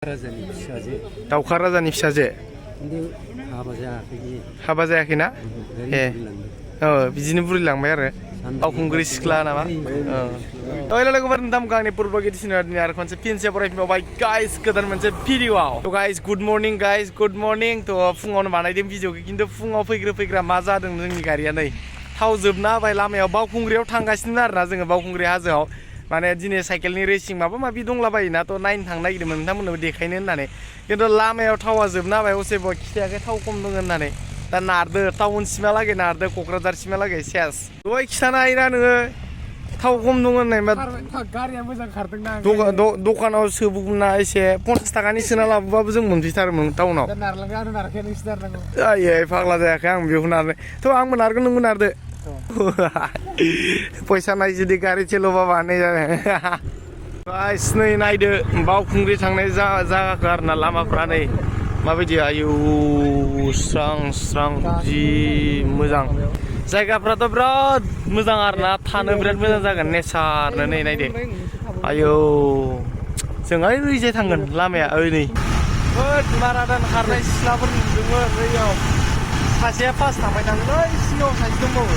दाउखा राजानि फिसाजो हाबा जायाखैना ए बिदिनो बुरिलांबाय आरो बावखुंग्रि सिख्ला नामा लोगोफोर नोंथां आंनि पुर्ब गिदिसिनारनि आरो खनसे फिनसे फरायफिनबावबाय गाइस गोदान मोनसे भिडिअआव थ' guys good morning guys good morning थ' फुङावनो बानायदों भिडिअखौ खिन्थु फुङाव फैग्रा मा जादों जोंनि गारिया नै थाव जोबना होबाय लामायाव बावखुंग्रियाव थांगासिनो आरोना जोङो बावखुंग्रि हाजोआव माने दिनै साइकेलनि रेसिं माबा माबि दंलाबायोना थ' नायनो थांनो नागिरदोंमोन नोंथांमोननोबो देखायनो होननानै खिन्थु लामायाव थावा जोबना होबाय असेबो खिथायाखै थाव खम दङ होननानै दा नारदो टाउनसिमहालागै नारदो क'क्राझारसिमहालागै सेस दहाय खिथानो हायोना नोङो थाव खम दङ होननाय मा गारिया मोजां खारदोंना दखानाव सोबोना एसे 50 थाखानि सोना लाबोबाबो जों मोनफैथारोमोन टाउनाव आयै फाग्ला जायाखै आं बेखौ नारनो थ' आंबो नारगोन नोंबो नारदो पैसा नाय जुदि गारि चेल'बा बानाय जाबाय गाइस नै नायदो बावखुंग्रि थांनाय जायगाखौ आरोना लामाफ्रा नै माबायदि आयौ स्रां स्रां जि मोजां जायगाफ्राथ' बिराद मोजां आरोना थानो बिराद मोजां जागोन नेचारनो नै नायदो आयौ जों ओरैजाय थांगोन लामाया ओइ नै मारादान खारनाय सिख्लाफोर नुदोंमोन बैयाव सासेया फार्स्ट थांबाय थांदों सिगाङाव सासे दंबावो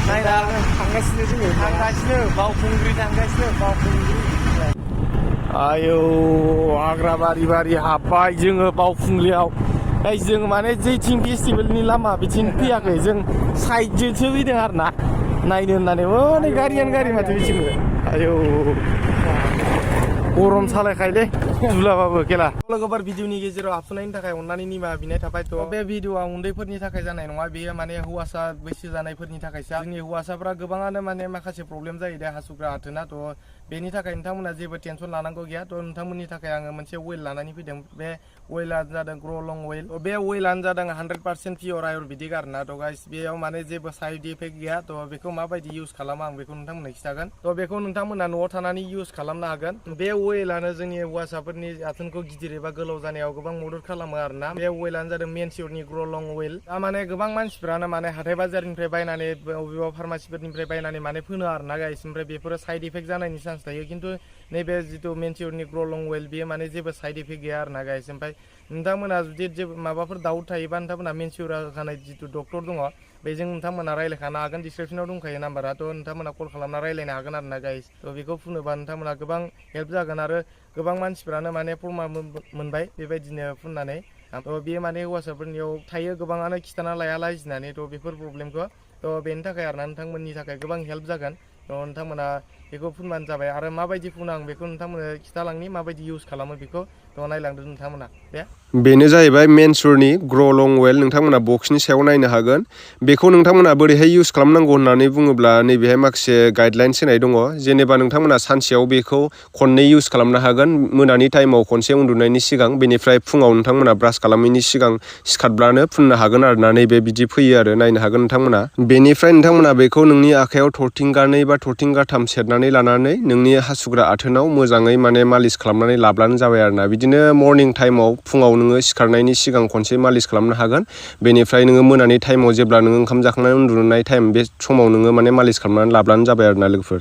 नायना थांगासिनो बावखुंग्रि थांगासिनो बावखुंग्रि आयौ हाग्रा बारि हाबबाय जोङो बावखुंग्रियाव जों माने जेथिं फेस्टिभेलनि लामा बिथिं फैयाखै जों साइडजोंसो फैदों आरोना नायनो होननानै नै गारियानो गारि माथो बिथिंबो आयौ गरम सालायखायोलै दुलाबाबो खेला लोगोफोर भिडिअनि गेजेराव हाबसोनायनि थाखाय अननानै निमाहा बिनाय थाबाय थ' बे भिडिअआ उन्दैफोरनि थाखाय जानाय नङा बेयो माने हौवासा बैसो जानायफोरनि थाखायसो जोंनि हौवासाफ्रा गोबाङानो माने माखासे प्रब्लेम जायो दे हासुग्रा हाथोना थ' बेनि थाखाय नोंथांमोना जेबो टेनसन लानांगौ गैया थ' नोंथांमोननि थाखाय आङो मोनसे अइल लानानै फैदों बे अइलआ जादों ग्र'लं अइल बे अइलानो जादों 100% पियर आयुर्वेदिक आरोना थ' गाइस बेयाव माने जेबो साइड इफेक्ट गैया थ' बेखौ माबायदि इउज खालामो आं बेखौ नोंथांमोननो खिथागोन थ' बेखौ नोंथांमोना न'आव थानानै इउज खालामनो हागोन बे अइलानो जोंनि हौवासाफोरनि आथोनखौ गिदिर एबा गोलाव जानायाव गोबां मदद खालामो आरोना बे अइलानो जादों ManSureनि ग्र'लं अइल दा माने गोबां मानसिफ्रानो माने हाथाय बाजारनिफ्राय बायनानै बबेबा फार्मासिफोरनिफ्राय बायनानै माने फोनो आरोना गाइस ओमफ्राय बेफोरो साइड इफेक्ट जानायनि चान्स थायो खिन्थु नैबे जिथु ManSureनि ग्र'लं अइल बेयो माने जेबो साइड इफेक्ट गैया आरोना गाइस ओमफ्राय नोंथांमोना जुदि जेबो माबाफोर डाउट थायोबा नोंथांमोना ManSure होखानाय जिथु डक्टर दङ बेजों नोंथांमोना रायलायखानो हागोन डिसक्रिपसनाव दंखायो नाम्बारा थ' नोंथांमोना कल खालामना रायलायनो हागोन आरोना गाइस थ' बेखौ फुनोबा नोंथांमोना गोबां हेल्प जागोन आरो गोबां मानसिफ्रानो माने प्रमान मोनबाय बेबायदिनो फुननानै थ' बेयो माने हौवासाफोरनियाव थायो गोबाङानो खिथाना लाया लाजिनानै थ' बेफोर प्रब्लेमखौ थ' बेनि थाखाय आरोना नोंथांमोननि थाखाय गोबां हेल्प जागोन थ' नोंथांमोना बेखौ फुनबानो जाबाय आरो माबायदि फुनो आं बेखौ नोंथांमोननो खिथालांनि माबायदि इउज खालामो बेखौ थ' नायलांदो नोंथांमोना दे बेनो जाहैबाय ManSureनि ग्र'लं अइल नोंथांमोना बक्सनि सायाव नायनो हागोन बेखौ नोंथांमोना बोरैहाय इउज खालामनांगौ होननानै बुङोब्ला नैबेहाय माखासे गाइडलाइन्स होनाय दङ जेनेबा नोंथांमोना सानसेयाव बेखौ खननै इउज खालामनो हागोन मोनानि टाइमाव खनसे उन्दुनायनि सिगां बेनिफ्राय फुङाव नोंथांमोना ब्रास खालामैनि सिगां सिखारब्लानो फुननो हागोन आरोना नैबे बिदि फैयो आरो नायनो हागोन नोंथांमोना बेनिफ्राय नोंथांमोना बेखौ नोंनि आखायाव थरथिंगानै बा थरथिंगाथाम सेरनानै लानानै नोंनि हासुग्रा आथोनाव मोजाङै माने मालिस खालामनानै लाब्लानो जाबाय आरोना बिदिनो मर्निं टाइमाव फुङाव नोङो सिखारनायनि सिगां खनसे मालिस खालामनो हागोन बेनिफ्राय नोङो मोनानि टाइमाव जेब्ला नोङो ओंखाम जाखांनानै उन्दुनाय टाइम बे समाव नोङो माने मालिस खालामनानै लाब्लानो जाबाय आरोना लोगोफोर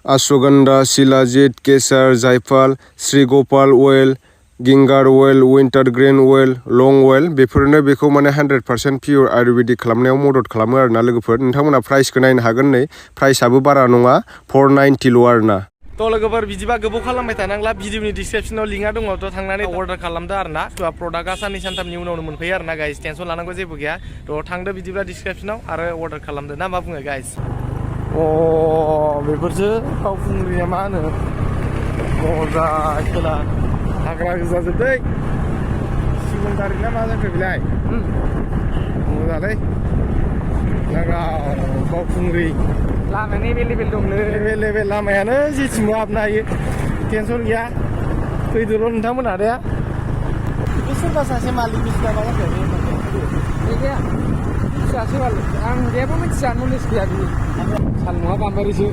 अश्वगन्धा शिलाजित केसर जायफल श्रीगोपाल अइल गिंगार अइल विंटार ग्रेन अइल लं अइल बेफोरनो बेखौ माने 100% पियर आयुर्वेदिक खालामनायाव मदद खालामो आरोना लोगोफोर नोंथांमोना प्राइसखौ नायनो हागोन नै प्राइसआबो बारा नङा 490ल' आरोना थ' लोगोफोर बिदिबा गोबाव खालामबाय थानांला भिडिअनि डिसक्रिपसनाव लिंकआ दङ थ' थांनानै अर्डार खालामदो आरोना प्रडाक्टआ साननै सानथामनि उनावनो मोनफैयो आरोना गाइस टेनसन लानांगौ जेबो गैया थ' थांदो बिदिब्ला डिसक्रिपसनाव आरो अर्डार खालामदो ना मा बुङो गाइस बेफोरसो बावखुंग्रिया मा होनो मजा खेला हाग्रा गोजा जोबदै सिमोनदारि ना मा जाखो बेलाय मोजालै बावखुंग्रि लामायानो एभेलेबेल दंलै एभेलेबेल लामायानो जेथिंबो हाबनो हायो टेनसन गैया फैदोल' नोंथांमोना दे बे सोरबा सासे मालिकनिसो नामा जाखो गैया मिथियासै मालिक आं जेबो मिथिया नलेज गैया बिनि सालमुहा गाम्बारिसो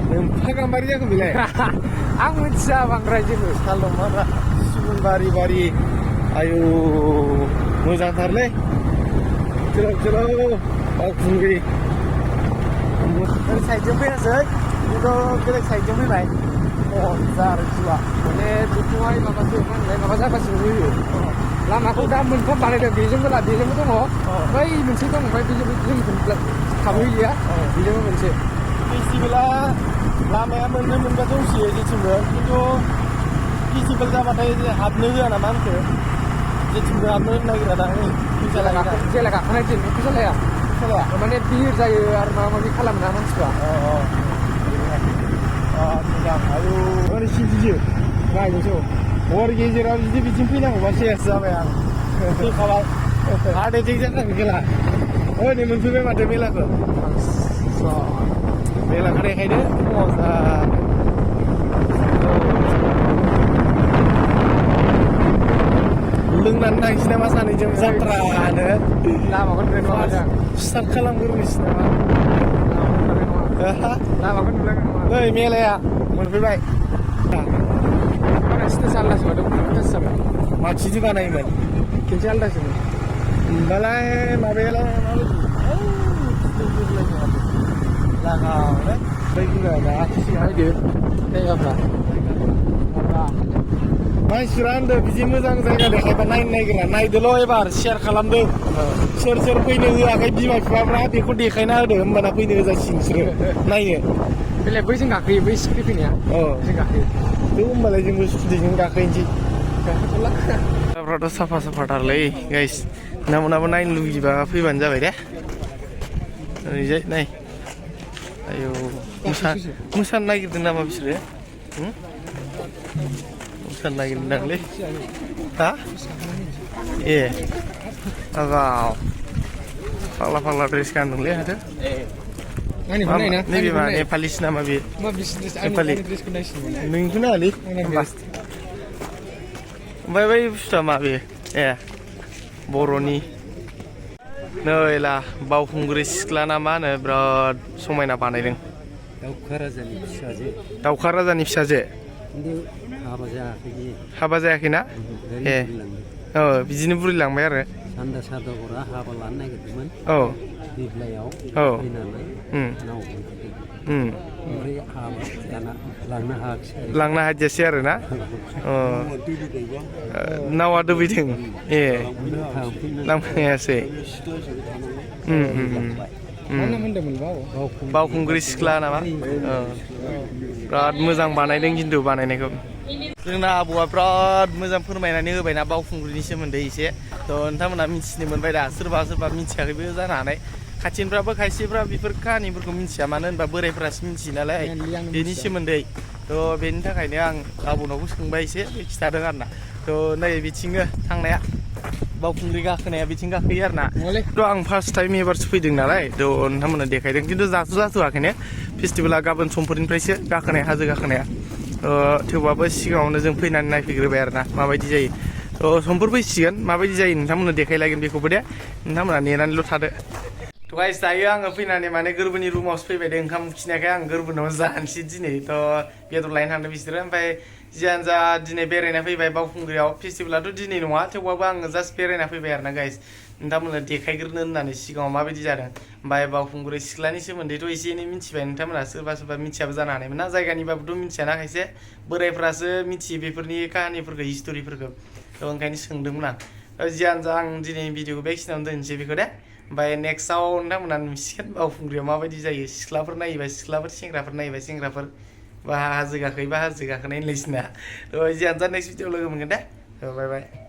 नोंफा गाम्बारि जाखो बेलाय आं मिथिया बांद्राय जेबो सालमुहा सिमोन बारि आयु मोजांथारलै चलो बावखुंग्रि साइडजों फैयासै बेथ' बेलेग साइडजों फैबाय मजा आरोखिबा माने बेखौहाय माबासो मा होनलाय माबा जागासिनो होयो लामाखौ दा मोनथाम बानायदों बेजोंबो दङ बै मोनसे दं ओमफ्राय बेजोंबो जोंनिथिं थाबहैलिया बेजोंबो मोनसे फेस्टिभेला लामाया मोनबा दंसैयो जेथिंबो खिन्थु फेस्टिभेल जाबाथाय हाबनो होआ नामा आंखौ जेथिंबो हाबनो होनो नागिरा दा जेला गाखोनाय दिन फैसा लाया माने भिर जायो आरो माबा माबि खालामोना मानसिफ्रा मोजां आयु ओरै सिन्थियो नायनोसै हर गेजेराव जुदि बिथिं फैनांगौबा सेस जाबाय आं फैखाबाय हार्ट एटेक जाथारगोन खेला नै मोनफैबाय माथो मेलाखौ मेलाखौ देखायदो मजा लोंनानै थांसै नामा सानैजों जात्रानो लामाखौ नुनाय नङा स्टार्ट खालामग्रोनोसै नामा लामाखौ नुनाय नङा नै मेलाया मोनफैबाय स्टेज आलदासो जाबाय मानसिजों बानायोमोन खेनसे आलदासोमोन होमबालाय माबायालाय लागावनो बै बुंबाय आथिं हायदो जायगाफ्रा मानसिफ्रा होनदों बिदि मोजां जायगा देखायबा नायनो नागिरा नायदोल' एबार सेयार खालामदो सोर फैनो होआखै बिमा बिफाफ्रा बेखौ देखायना होदो होमबाना फैनो होजासिगोन बिसोरो नायनो बेलाय बैजों गाखोयो बै सिख्रि फैनाया जों गाखोयो होमबालाय जोंबो स्कुटिजों गाखोनोसै जायगाफ्राथ' साफाथारलै गाइस नामोनाबो नायनो लुगैबा फैबानो जाबाय दे ओरैजाय नाय आयौ मोसानो नागिरदों नामा बिसोरो मोसानो नागिरदोंदांलै हा ए आगाव फाग्ला ड्रेस गानदोंलै हाथो नैबे मा नेपालिस नामा बे नेपालि नोंखौ नाङालै ओमफ्राय बै बुस्थुआ मा बे ए बर'नि नै ला बावखुंग्रि सिख्ला ना मा होनो बिराद समायना बानायदों दाउखा राजानि फिसाजो हाबा जायाखैना ए बिदिनो बुरिलांबाय आरो सान्दा सादागरा हाबा लानो नागिरदोंमोन दिब्लायाव फैनानै नाव ओमफ्राय हाबा दाना लांनो हादियासै आरो ना नावा दोबैदों ए लांफैयासै बावखुंग्रि सिख्ला नामा बिराद मोजां बानायदों खिन्थु बानायनायखौ जोंना आबौआ बिराद मोजां फोरमायनानै होबायना बावखुंग्रिनि सोमोन्दै एसे नोंथांमोना मिथिनो मोनबाय दा सोरबा मिथियाखैबो जानो हानाय खाथिनिफ्राबो खायसेफ्रा बेफोर काहानिफोरखौ मिथिया मानो होनबा बोरायफ्रासो मिथियो नालाय बेनि सोमोन्दै बेनि थाखायनो आं आबौनावबो सोंबाय एसे खिथादों आरो ना नै बिथिंनो थांनाया बावखुंग्रि गाखोनाया बिथिं गाखोयो आरो ना आं फार्स्ट टाइम एबारसो फैदों नालाय नोंथांमोना देखायदों खिन्थु जाथ'वाखैनो फेस्टिभेला गाबोन समफोरनिफ्रायसो गाखोनाय हाजो गाखोनाया थेवबाबो सिगाङावनो जों फैनानै नायफैग्रोबाय आरो ना माबायदि जायो समफोर फैसिगोन माबायदि जायो नोंथांमोना देखायलायगोन बेखौबो दे नोंथांमोना नेनानैल' थादो गाइस दायो आङो फैनानै माने गोरबोनि रुमावसो फैबाय दे ओंखाम उखिनायखाय आं गोरबोनाव जानोसै दिनै बेदर लायनो थांदों बिसोरो ओमफ्राय जियानो जा दिनै बेरायना फैबाय बावखुंग्रियाव फेस्टिभेलाथ' दिनै नङा थेवबाबो आङो जास्ट बेरायना फैबाय आरो ना गाइस नोंथांमोना देखायग्रोनो होननानै सिगाङाव माबायदि जादों ओमफ्राय बावखुंग्रि सिख्लानि सोमोन्दैथ' एसे एनै मिथिबाय नोंथांमोना सोरबा मिथियाबो जानो हानायमोन ना जायगानिबाबोथ' मिथियाना खायसे बोरायफ्रासो मिथियो बेफोरनि काहानिफोरखौ हिस्ट'रिफोरखौ ओंखायनो सोंदोंमोन आं जियानो जा आं दिनै भिडिअखौ बेखिनियावनो दोनसै बेखौ दे ओमफ्राय नेक्स्टआव नोंथांमोना नुसिगोन बावखुंग्रियाव माबायदि जायो सिख्लाफोर नायोबा सिख्लाफोर सेंग्राफोर नायोबा सेंग्राफोर बा हाजो गाखोयोबा हाजो गाखोनाय होनलायसिना जियानो जा नेक्स्ट भिडिअ लोगो मोनगोन दे बाय बाय